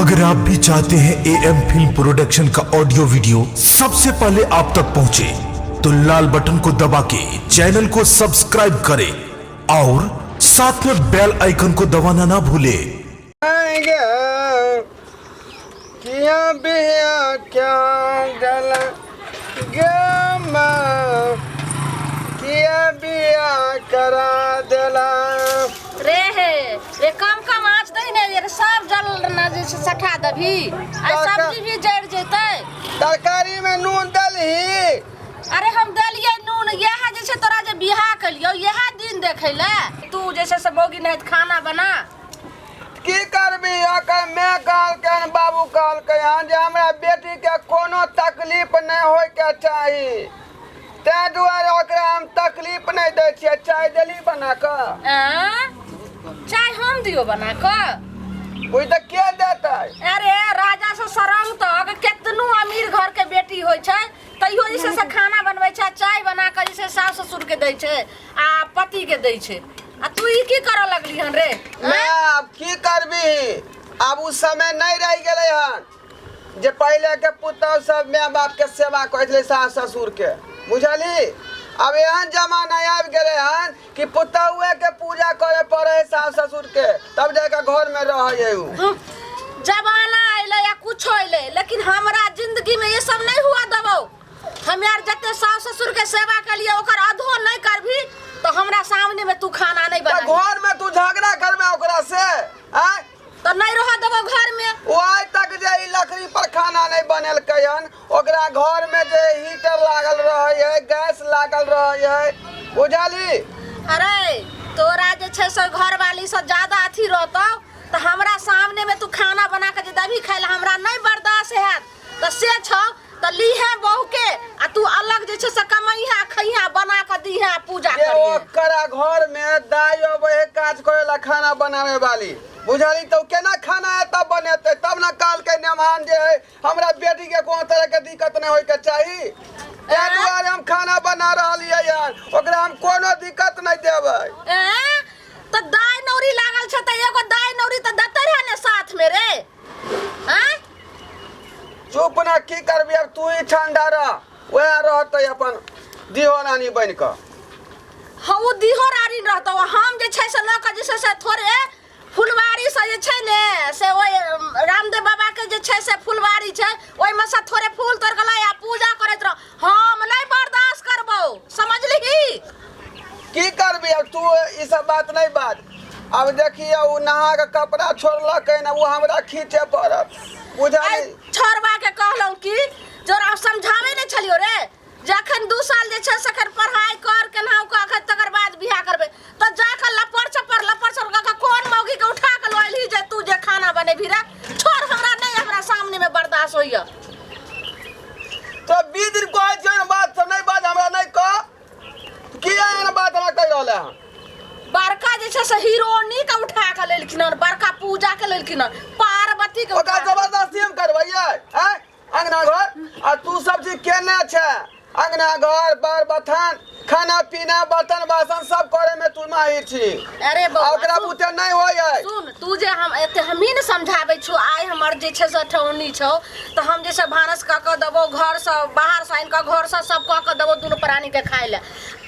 अगर आप भी चाहते हैं ए एम फिल्म प्रोडक्शन का ऑडियो वीडियो सबसे पहले आप तक पहुंचे, तो लाल बटन को दबा के चैनल को सब्सक्राइब करें और साथ में बेल आइकन को दबाना ना भूलें। किया बिया क्या गला गमा किया बिया करा देला। रे हे रे, कम कम आँच दही ने, ये सब जल न जे छै सठा देबही आ सब्जी भी जरि जेतै। तरकारी में नून देलही? अरे, हम देलियै नून। इएह जे छै तोरा जे बियाह केलियौ, इएह दिन देखै लए तू जे छै से मौगी नाहित खाना बना। की करबी, ओकर माय कहलकै हन, बाबू कहलकै हन जे हमरा बेटीके कोनो तकलीफ नहि होइके चाही, ताहि दुआरे ओकरा हम तकलीफ नहि दै छियै। चाय देली बना कऽ? आँ? चाय हम दियौ बना कऽ? बुझ तऽ के देतै? अरे, राजा से सरंग तक केतनो अमीर घर के बेटी होइ छै, तैयो जे छै से खाना बनबै छै, चाय बना कऽ जे छै सास ससुर के दै छै आ पति के दै छै। आ तू ई की करऽ लगली हन रे? मैं आब की करबी, आब ओ समय नहि रहि गेलै हन जे पहिले के पुतहु सब माय बाप के सेवा करै छलै, सास ससुर के, बुझलही? आब एहन जमाना आबि गेलै हन कि पुतहुए के पूजा करे पड़े है सास ससुर के, तब जाके घर में रहे है उ। जमाना अयलै या कुछो अयलै, लेकिन हमरा जिंदगी में ये सब नहीं हुआ देबौ। हम यार जते सास ससुर के सेवा के लिए ओकर अधो नहीं करभी तो हमरा सामने में तू खाना नहीं तऽ बना। घर में तू झगड़ा करबे ओकरा से, आँय? तो नहीं रह देबो घर में। ओ आइ तक जे ई लकड़ी पर खाना नहीं बनेलकै हन, ओकरा घर में जे हीटर लागल रहे है, गैस लागल रहे है, बुझली? अरे, तोरा जे छै से घरवाली से ज्यादा अथी रहतौ तऽ हमरा सामने में तू खाना बना के जे देबही खाइ लए, हमरा नहीं बर्दाश्त हैत। तऽ से छौ तऽ लीहे बहू के आ तू अलग जे छै से कमैहे, खैहे, बना के दीहे आ पूजा जे करिहे। ओकरा घर में दाई अबै है काज करे ला, खाना बनावे वाली, बुझली? तो केना खाना एतऽ बनेतै? तब ने कहलकै मेहमान जे है हमरा बेटी के कोनो तरह के दिक्कत नहीं होय के चाही, ताहि दुआरे हम खाना बना रहलियै हन। ओकरा हम कोनो दिक्कत नहीं देबै। ए, तऽ दाइ नौरी लागल छै तऽ एगो दाइ नौरी तऽ देतै रहे ने साथ में रे, आँय? चुप ना, की करबी अब? तू ही ठंडा रह, वएह रहतै अपन दिहो रानी बनि कऽ। हाँ, ओ दिहो रानी रहतौ। हम जे छै से लऽ कऽ जे छै से थोड़े फुलवारी से जे छै ने से ओहि रामदेव बाबा के जे छै से फुलवारी छै, ओहिमे से थोड़े फूल तोड़ के लाय आ पूजा करैत रह। हम नहि बर्दाश्त करबौ, समझलिही? की करबी अब? तू ई सब बात नहीं बाज। अब देखिए, ओ नहा के कपड़ा छोड़लकै ने, ओ हमरा खींचे पड़त, बुझली? छोड़बा के कहलहुँ कि जोरा समझाबै नहि छलियो रे, जखन 2 साल जे छै से अखन पढ़ाइ कर केनाहु कऽ अखन, तकर बाद बियाह करबै, तऽ जाकऽ लपड़ चपड़ लपड़ चपड़ कऽ कऽ कोन मौगी के उठा कऽ लऽ एलही जे तू जे खाना बनेबही रे? छोड़, हमरा नहि हमरा सामने में बर्दाश्त होइए। तो 20 दिन कहै छियौ ने, बात सब नहीं बाज, हमरा नहीं कह। किया एहन बात हमरा कहि रहल है? बड़का जे छै से हीरोनी के उठा कऽ लेलखिन हन, बड़का पूजा के लेलखिन हन, पार्वती के ओकरा उठा कऽ। जबरदस्ती हम करबैयै, आँय? अंगना घर आ तू सब चीज केने छै, अंगना घर, बर बथान, खाना पीना, बर्तन बासन सब करे में तू माहिर छी। अरे आ बौआ, ओकरा सुन। बुते नहीं होइ है। सुन, तू जे हम एते हमही ने समझाबै छौ। आइ हमर जे छै से ठौनी छौ तऽ हम जे छै भानस कऽ कऽ देबौ, घरसँ बाहरसँ आनि कऽ घरसँ सब कऽ कऽ देबौ दुनू प्राणीके खाइ लए।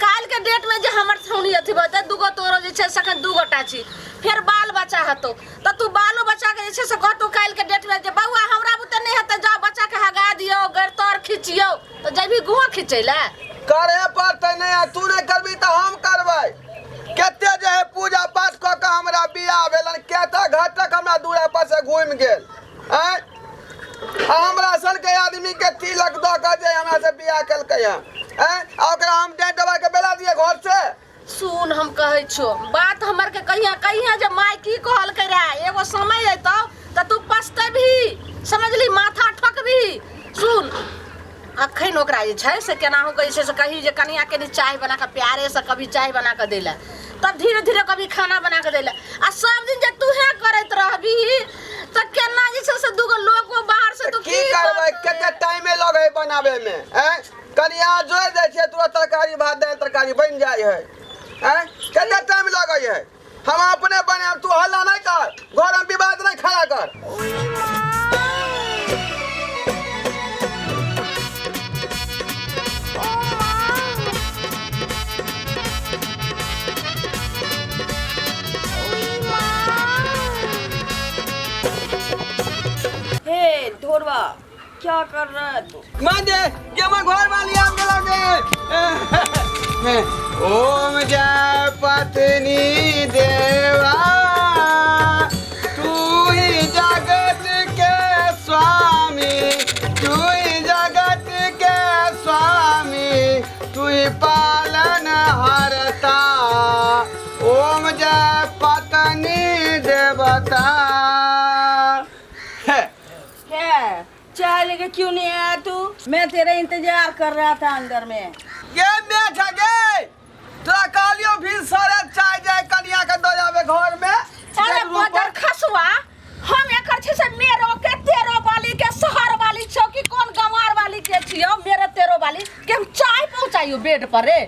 काल्हिके डेटमे जे हमर ठौनी अथी भऽ जेतै, दूगो तोरो जे छै से एखन 2 गोटा छी, फेर बाल बच्चा हेतौ तऽ तू बालो बच्चाके जे छै से कहतौ काल्हिके डेटमे जे बौआ, हमरा बुते नहि हेतै, जाओ बच्चाके हगा दियौ, गैर खिचियौ, तऽ जेबही गुआ खिचै लए? करे पड़तै। नहीं आ तू नहीं करबी तऽ हम करबै। कते जे है पूजा पाठ कऽ कऽ हमरा बियाह भेलन, कते घटक हमरा दूरा पर से घूमि गेल, आँय? आ हमरा सन के आदमी के तिलक दऽ कऽ जे हमरा से बियाह केलकै हन, आँय? आ ओकरा हम डाँटि दबा के बेला दिए घर से? सुन, हम कहै छो बात हमर के, कहिया कहिया जे माय की कहलकै रहे। एगो समय अयतौ तऽ तू पछतेबही, समझली? माथा ठकबही। सुन, अखन ओकरा जे छै से केनाहु के जे छै से कही जे कनिया कनि चाय बना कऽ, प्यारेसँ कभी चाय बना कऽ दै लए, तब धीरे धीरे कभी खाना बना कऽ दै लए। आ सब दिन जे तूहे करैत रहबही तऽ केना जे छै से दूगो लोको बाहर से तू की करबै? करतै? कते टाइमे लगै है बनाबे में, आँय? कनि अहाँ जोड़ि दै छियै, तुरंत तरकारी, भात, दालि, तरकारी बनि जाइ है, आँय? कते टाइम लगै है? हम अपने बनायब, तू हल्ला नहि कर, घरमे विवाद नहि खड़ा कर। ढोरवा क्या कर रहा है तू माने ये हमर घर वाली आम गेलौ गे। ओम जय पत्नी देवा, तू ही जगत के स्वामी, तू ही जगत के स्वामी, तू ही पालन हरता, ओम जय पत्नी देवता। हे, है चाय लेके क्यों नहीं आया तू? मैं तेरा इंतजार कर रहा था अंदर में। ये मैं गे तोरा कहलियो भी सारा चाय जाय कनिया के दऽ जाबे घर में। अरे बजर खसुआ, हम एकर छै से मेरो के तेरो वाली के शहर वाली छौ कि कोन गंवार वाली के छियौ मेरो तेरो वाली के हम चाय पहुंचाइयो बेड पर रे?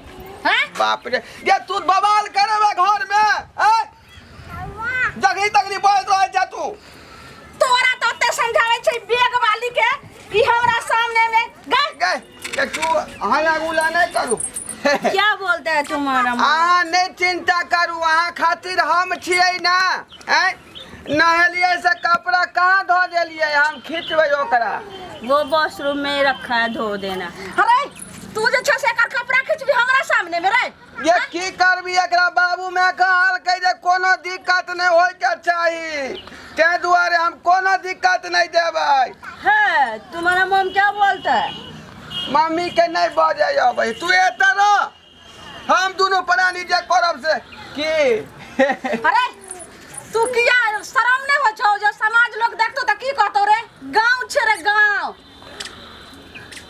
हैं बाप रे, ये तू बवाल करबे घर में हैं? जगही तगड़ी बोलत रहै छै तू। तोरा तो ओते समझावे छै बेग वाली के ई हमरा सामने में गए। गए ये तू हल्ला गुल्ला नहीं करू। क्या बोलता है तुम्हारा माँ? अहाँ नहीं चिंता करू, अहाँ खातिर हम छियै ना। हैं नहेलियै से कपड़ा कहाँ धो देलियै? हम खींचबै ओकरा। वो वॉशरूम में रखा है, धो देना। अरे तू जे छै से एकर कपड़ा खींचबी हमरा सामने में रे? ये की करबी एकरा बाबू में कहलकै जे कोनो दिक्कत नहीं होय के चाही, ताहि दुआरे हम कोनो दिक्कत नहीं देबै। है तुम्हारा मम क्या बोलता है? मम्मी के नहीं बजै अबै, तू एतऽ रह, हम दुनू प्राणी जे करब से की। अरे तू किया शरम नहीं हो छौ? जो समाज लोग देखतो त की कहतो रे? गांव छे रे गांव।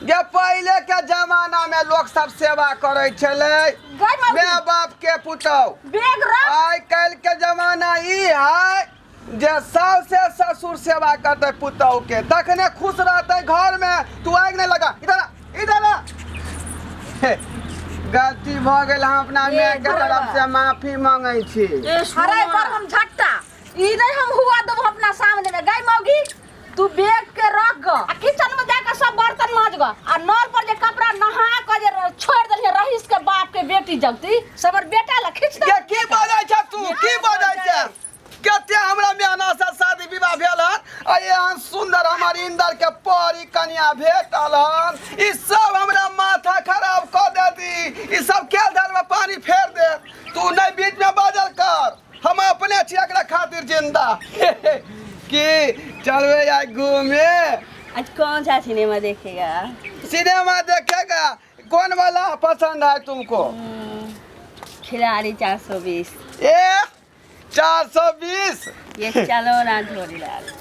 जे पहिले के जमाना में लोग सब सेवा करै छलै गई मौगी। माय बाप के पुतहु। बेग रख। आइ काल्हि के जमाना ई है जे सास से ससुर सेवा करतै पुतहु के तखने खुश रहतै घर में। तू आगि नहीं लगा, इधर आ, इधर आ। हे, गलती भऽ गेल, हम अपना ए, माय के घरवा। तरफ से माफी मांगै छी। ए, सुनो अरे पर हम झट्टा ई नहीं हम हुआ देबो अपना सामने में। गई मौगी तू बेग के रख ग आ किचन में जाके सब बर्तन माज ग आ नल पर जे कपड़ा नहा के जे छोड़ देलिए रहीस के बाप के बेटी जगती सबर बेटा ल खींच दे। ये की बजै छै तू? की बजै छै? कते हमरा मेहना से शादी विवाह भेल हन आ एहन सुंदर हमर इंदर के परी कन्या भेटल हन, ई सब हमरा माथा खराब कऽ देती, ई सब खेल धर में पानी फेर दे। तू नहीं बीच में बाजल कर, हम अपने छी एकरा खातिर जिंदा। की चलबे आइ घूमे? आज कौन सा सिनेमा देखेगा? सिनेमा देखेगा? कौन वाला पसंद है तुमको? खिलाड़ी 420। ए 420। ये चलो ना झोरीलाल।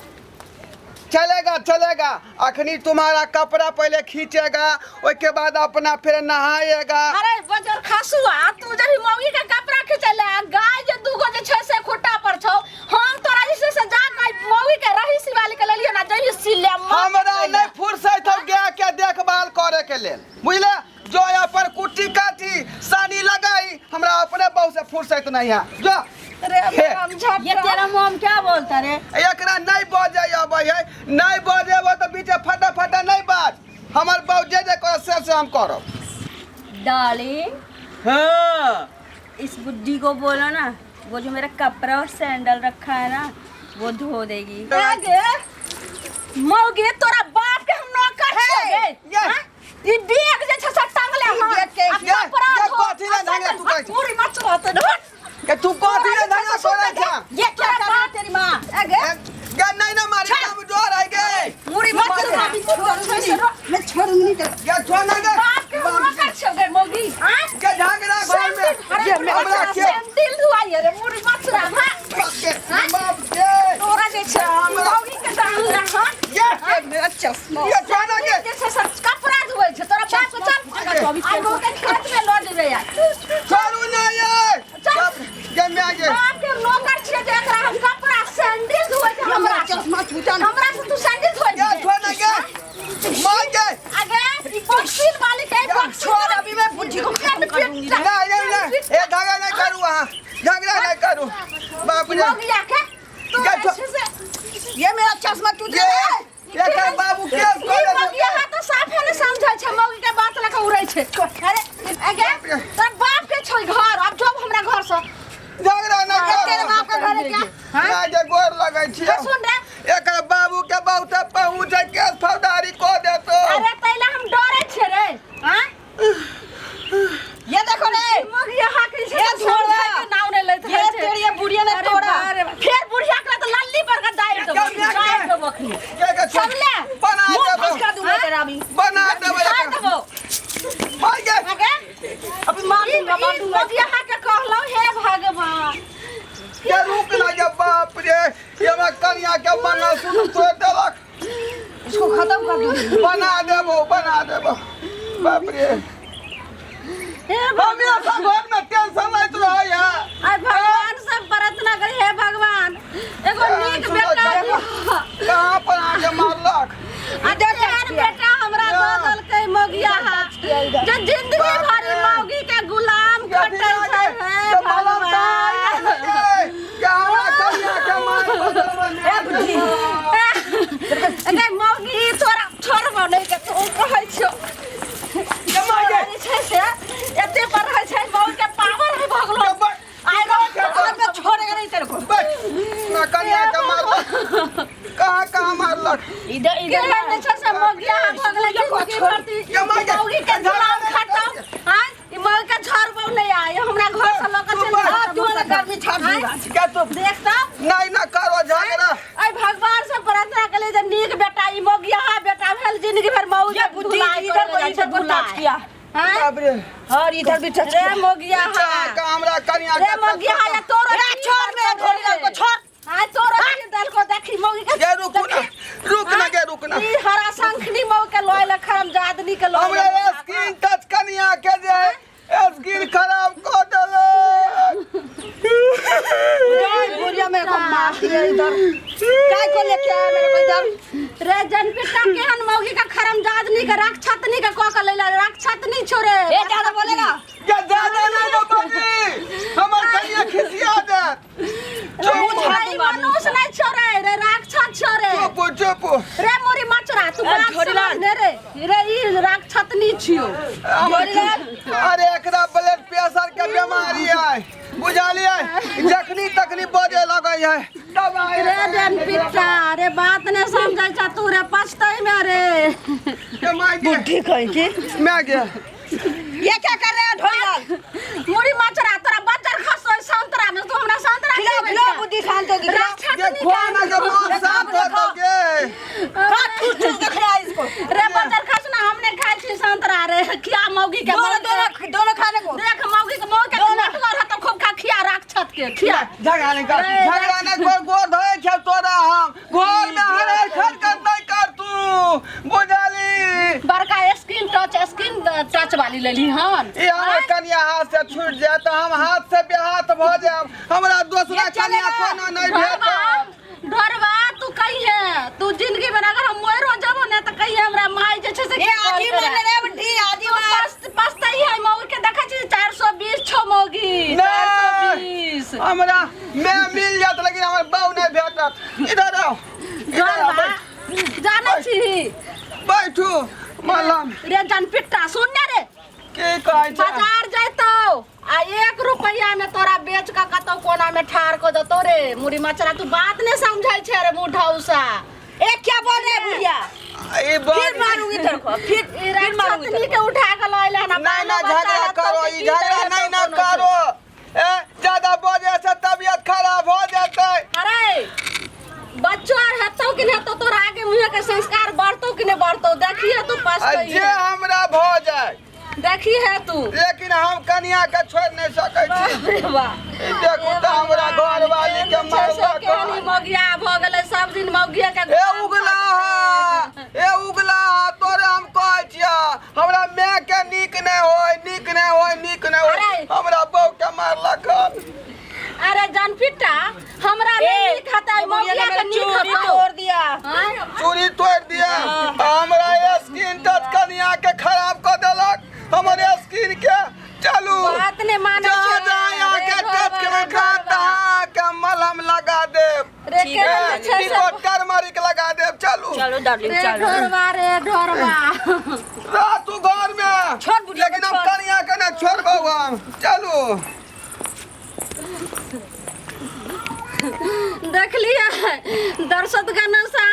चलेगा चलेगा, अखनी तुम्हारा कपड़ा पहले खींचेगा, उसके बाद अपना फिर नहाएगा। अरे बजर खासुआ तू जब मौगी के कपड़ा खींचले गाय जे दूगो जे छै से खुट्टा पर छौ, हम तोरा जे छै से जा के मौगी के रहीसी वाली के लेलियो ना जइयो सिले हमरा नहीं फुर्सत हो गाय के देखभाल करे के लेल, बुझले? जो अपन कुट्टी काटी सानी लगाई, हमरा अपने बहू से फुर्सत नहीं है। जो अरे हम झट्टा। ये तेरा मोम क्या बोलता रे? एकरा नहीं बजे अबै है, नहीं बजेबो तो बीचे फटा फटा नहीं बाज। हमर बहू जे जे करत से से हम करब। डार्लिंग हाँ इस बुढ़ी को बोलो ना, वो जो मेरा कपड़ा और सैंडल रखा है ना वो धो देगी। गे मौगी तोरा बाप के हम नौकर छियै ये। हाँ? ई बैग जे छै से टांगले ई हन। बैग के- आ ये- कपड़ा ये धो, कथी ले आ धांगे सैंडल, तू कहै आ छै? पूरी मत रहतै न। के तू कथी ले धांगे करै छै? ये क्या कर रहा है तेरी माँ? अगे गे नहीं ना मारी कमजोर है गे। मुड़ी मत मारे। मैं छोड़ूंगी नहीं। गे छोड़ ना गे। बाप के हम नौकर छियै गे मौगी। हाँ? गे झांगरा घर में। अरे हमरा के सैंडल धुआइए रे मुड़ी मत रह। हाँ? बाप के बाप के तोरा जे छै हमरा- मौगी के डाल हाँ? ये मेरा चश्मा ये छोड़ ना गे। जे छै से कपड़ा धोइ छै तोरा बाप के चल आइ बहुते खेत में लऽ जेबै यार। छोड़ू ना ये। चल। बाप गे मैं गे। बाप के नौकर छियै जे एकरा हम कपड़ा सैंडल धोइ छै। हमरा चश्मा छूटल, हमरा से तू सैंडल धोइ ये छोड़ ना गे। मार गे। आगे ई बक्सील वाली के बक्सील छोड़, अभी मैं बुढ़ी को खत्म कर दूंगी। नहीं नहीं नहीं, ए झगड़ा नहीं करू, अहाँ झगड़ा नहीं करू। बाप रे मौगिया के तू गे छोड़। अच्छे से ये मेरा चश्मा टूट ये गया है। एकर बाबू के ई मौगिया तो साफे ने समझै छै, मौगी के बात लके उड़ै छै। अरे देबो अखनी। के के सब ले। बना मुंह देबो फसका दूंगा तेरा अभी। बना देबो खा एकरा। देबो। मार गे आगे अभी मार दूंगा, मार दूंगा। यहाँ के कहलहुँ हे भगवान। के रुक ना गे बाप रे, ये हमरा कनिया के मंगलसूत्र तोड़ देलक। इसको खत्म कर दूंगी। बना देबो, बना देबो। बाप रे, हे हमेशा घर में टेंशन लैत रहै है। आइ भगवान सब प्रार्थना करी, हे भगवान एगो नीक बेटा दिअ। कहाँ पर अहाँके मारलक? आ तेहन बेटा हमरा दऽ देलकै मौगिया जे जिंदगी भरि मौगी के गुलाम खटै छै। हे भगवान, ए बुद्धि। अरे मौगी तोरा छोड़बो नहि के तू कहै छियौ जे छै से एते पर रहै छै, मौगी के पावर है भऽ गेलो। आइ हाथ में छोड़ेगा नहीं तेरे को। कहाँ कहाँ मारलक? इधर इधर। केहन जे छै से मौगिया भऽ गेलै जिंदगी भरि मौगी के गुलाम खटौ। आँय, ई मौगी के छोड़बो नहि, आइ हमरा घर से लऽ के चलि हाँ, तू वाला गर्मी छोड़ दूंगा। देख तऽ। नहीं ना करो झगड़ा। ऐ भगवान से प्रार्थना कले जे नीक बेटा ई मौगिया बेटा भेल, जिंदगी भर मौज ये बुद्धि धुलाई इधर करल को जाइ छै, इधर को टच धुलाई। किया आँय? बाप रे। और इधर भी टच रे किया। मौगिया हमरा कनिया रे मौगिया या तोरो ए, छोड़ मेरा ढोली लाल को, छोड़। आय तोरो की दल को देखी मौगी के। गे रुकू ना, रुक ना गे, रुक ना। ई हरा शंखनी मौ के लोय ले खरम जादनी के लोय। हमरा स्किन टच कनिया के जे है स्किन खराब कर देले। बुढ़िया मेरे को मार दिया इधर। काय को लेके आया मेरे को इधर? रे जनपिता केहन मौगी के खरम जादनी के राक्षसनी के क के लैला, राक्षसनी छोरे। ए ज्यादा बोलेगा। गे ज्यादा नहीं ना बाजी, हमर कनिया खिसिया देत। ई मनुष्य नहीं छोरे रे, राक्षस छोरे। चुप चुप। रे मोरी मचरा तू ए, बात झोरीलाल। समझ ने रे, रे ई राक्षसनी छियो। अरे एकरा ब्लड प्रेशर के बीमारी है, बुझलिए? जखनी तखनी बजे लगै है दवाई। रे जनपिता रे, बात ने समझै छ तू रे, पछतै में रे। के माय गे। बुढ़ी कहीं की। मैं गे। ये क्या कर रहे हैं ढोली लाल? मुड़ी मचरा तोरा बज्जर खसो संतरा में, तू हमरा संतरा खिलाओ खिलाबै खिलाओ छे। बुद्धि शांत होगी, खिलाओ। राक्षसनी ये खुआना के मन शांत हो गे। खा, ठूस ठूस के खिला इसको। रे बज्जर खसना, हमने खाइ छी संतरा रे, खिया मौगी के। दोनों दोनों दोनों खाने को। देख मौगी के, मौगी के नटगर है तो खूब खा, खिया राक्षस के खिया। झगड़ा नहीं कर, झगड़ा नहीं कर, गोर धोए छे तोरा हम घर में हरे खर कर नहीं कर तू, बुझली? बड़का स्किन टच, स्किन टच वाली लेली हन। ई हमर कनिया हाथ से छूट जाए तऽ हम हाथ से बेहाथ भऽ जायब, हमरा दोसरा ये कनिया चलेगा। कोनो नहीं ढोरबा भेटत। ढोरबा तू कहिए तू जिंदगी में अगर हम मरो जबो ने तऽ कहिए हमरा माय जे छै से ए आधी मार रे बुढ़ी, आधी मार। पछतै है मौगी के, देखै छी 420 छौ मौगी। नहीं। 420। हमरा मैं मिल जात लेकिन हमर बाऊ नहीं भेटत। इधर आओ, इधर आओ। ढोरबा जानै छी। बैठू मलम। रे जनपिट्टा सुन ने रे। की कहै छै? बाजार जैतौ आ 1 रुपैया में तोरा बेच के कतौ कोना में ठाड़ कऽ देतौ रे मुड़ी मचरा, तू बात नहीं समझै छै रे मुढौसा। ए क्या बोल रहे हैं बुढ़िया? ई फिर मारूंगी तेरे को, फिर ई फिर मारूंगी राक्षसनी तेरे के उठा के लऽ एलै हन। नहीं ना झगड़ा करो, ई झगड़ा नहीं ना करो, ए ज्यादा बजे से तबीयत खराब हो जेतै। अरे बच्चो आर हेतौ कि नहीं हेतौ, तोरा आगे मुँहे के संस्कार बढ़तौ कि नहीं बढ़तौ, देखिए तू आ पछतै जे हमरा भऽ जाए। देखी है तू। लेकिन हम कनिया के छोड़ नहीं सकै छी। बाप रे बाप। ई देखू तऽ हमरा घरवाली के मारलक। केहन मौगिया भऽ गेलै, सब दिन मौगिया के। ए उगला हा, ए उगला हा, तोरे हम कहै छियै, हमरा माय के नीक नहि होय, नीक नहि होय, नीक नहि होय। अरे। हमरा बहू के मारलक हन। अरे जनपिट्टा, हमरा नहीं नीक हेतै, को। बुढ़िया मौगिया ने के मेरा नीक चूड़ी हेतौ। तोड़ दिया। आँय? चूड़ी तोड़ दिया, हमरा स्किन टच कनिया के खराब कऽ देलक हमर स्किन के। चलू। बात नहि मानै जा छै। जा, यहाँ के रे टच के ढोरबा, रे खा ढोरबा। तहाँ के मलहम लगा देब। रे केहन जे छै से टर्मरिक लगा देब, चलू। चलो डार्लिंग, रे चलो। ढोरबा रे ढोरबा। रह तू घर में। छोड़ बुढ़िया के, लेकिन हम छोड़। कनिया के ना छोड़बौ हम, चलू। देखलियै दर्शक गण से।